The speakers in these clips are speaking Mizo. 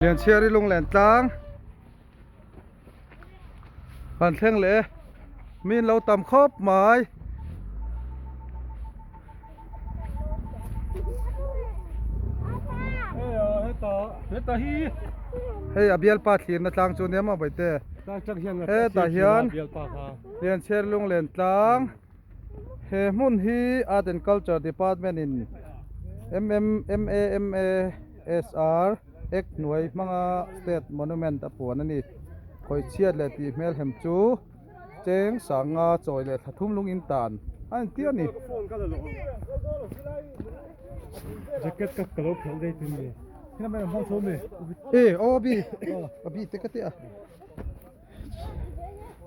Lianchhiari lunglen tlang han thleng leh e mi an lo tam khawp mai. Hei a bialpa thlirna tlang chu nia maw baite hetah hian Lianchhiari lunglen tlang he hmun hi Art and Culture Department in MMMAMASR. Ek hnuai hmanga state monument a puan a ni. Khawichhiat leh tih hmelhem chu cheng sanga chawi leh thla thum lung in tan a inti a ni. E aw bi a bi te ka ti a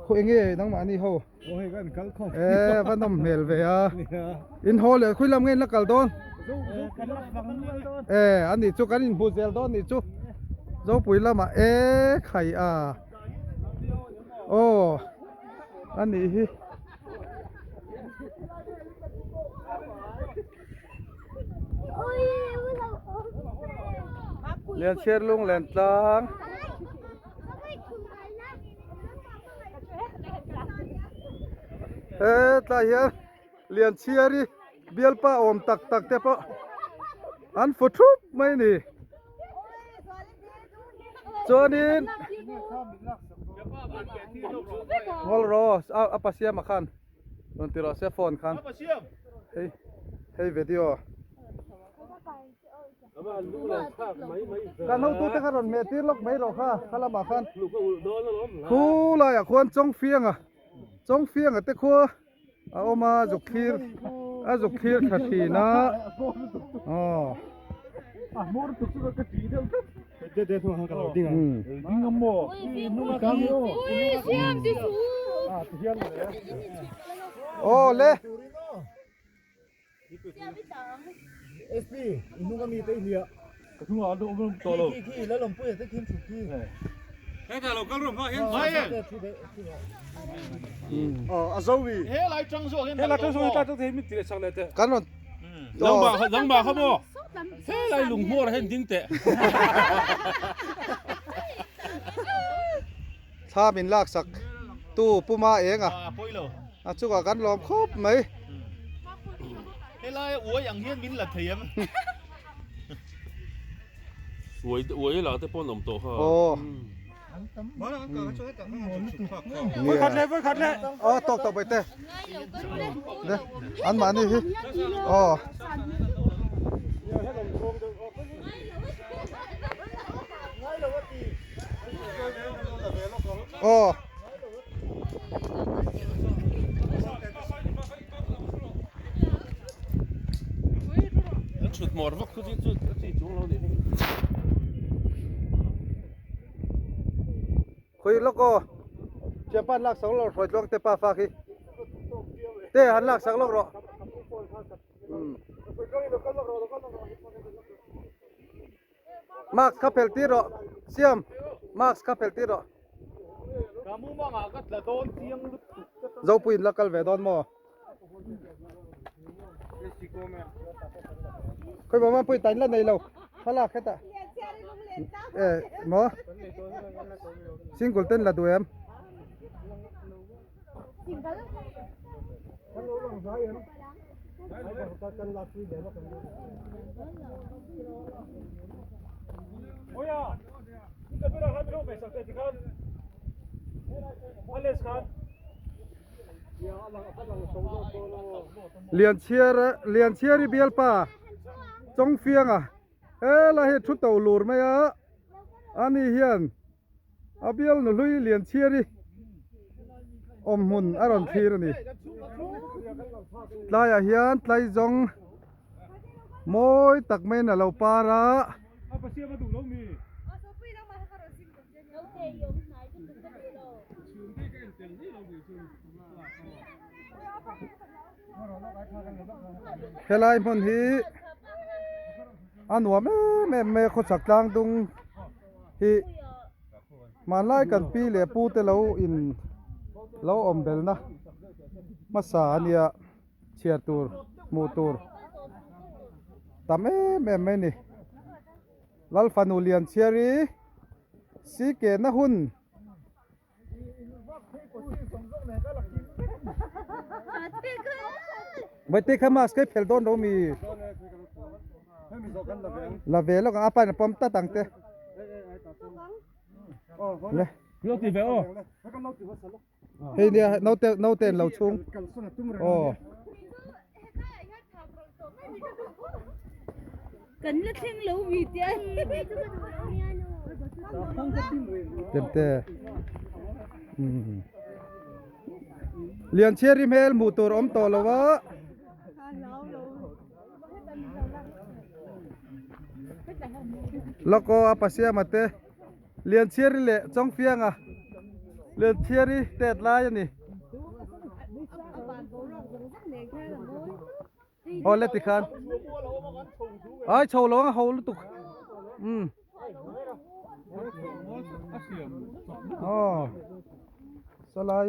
khaw enge nangmahni ho e va nawm hmel ve a in haw leh khawi lam nge in la kal dawn e a nih chu kan inhmu zel dawn nih chu zopui lamah e khai a aw a nih hi. Lianchhiar lunglen tlang. Hetlai hian Lianchhiari bialpa awm tak tak te pawh an fu thup mai a ni. Chuanin Ngawl rawh a pa siamah khan rawn ti rawh se phone khan hei hei video. Kan hotute kha rawn hmeh tir lawk mai rawh kha kha lamah khan khu laiah khuan Chawngfianga Chawngfianga te khua a awm a zuk thlir a zuk thlir thla thin a aw aw le. SP i hnung ami te i hliah. Ka hnungah an awm awm tawh lo. Khi khi la lawm pui te khi an chhuk khi. Hetah lo kal rawh hma hian chhuk a. Aw a zo mi. He lai tang zawk hian he lai tang zawk hian ta thei min ti leh chak leh teh. Kan rawn Nangmah nangmah kha maw he lai lung hmuar hian ding teh. Thla min lak sak tu Puma eng a. A chungah kan lawm khawp mai. Helai uai ang hian min la thei em? Uai uai la te pawh an awm tawh kha. Aw. Voi khat leh voi khat leh. Aw tawk tawk bai te. Le an mahni hi. Aw. Aw. An thut hmawr vak chu chu a chi chung lo nih hi. Khawi lawk aw Thianpa an lak sak lawk hruai tluang te pa fa khi te han lak sak lawk rawh. Mask kha phelh tir rawh Siam mask kha phelh tir rawh. Ka mumangah ka tla dawn chiang lutuk. Zopui in la kal ve dawn maw? Khawi mama pui tain la nei lo thlalak hetah e maw single ten la duh em? Lianchhiar Lianchhiari bialpa Chawngfianga helai hi thu to lur mai a ani hian A bial nu hlui Lianchhiari awm hmun a rawn thlir a ni. Tlaiah hian tlai zawng mawi tak maiin a lo par a. Helai hmun hi a nuam em em mai a khawchhak tlang dung hi hmanlai kan pi leh pu te lo in lo awm belna hmasa a nia chhiar tur hmuh tur tam em em mai a ni Lalfanu Lianchhiari. Si ke na hun. Vaite kha mask kai phel dawn lo mi. La ve lawk ang a pa in a pawm tat ang te. Le. Hei nia naute naute an lo chhung. Aw. Kan la thleng lo mi te a ni. Temte. Umm. Lianchhiari hmel hmuh tur awm tawh lo a. Lawk aw a pasiama te. Lianchhiari leh Chawngfianga Lianchhiari tet lai a ni. Aw le tikhan ai chho lo ang a ho lutuk umm aw salai.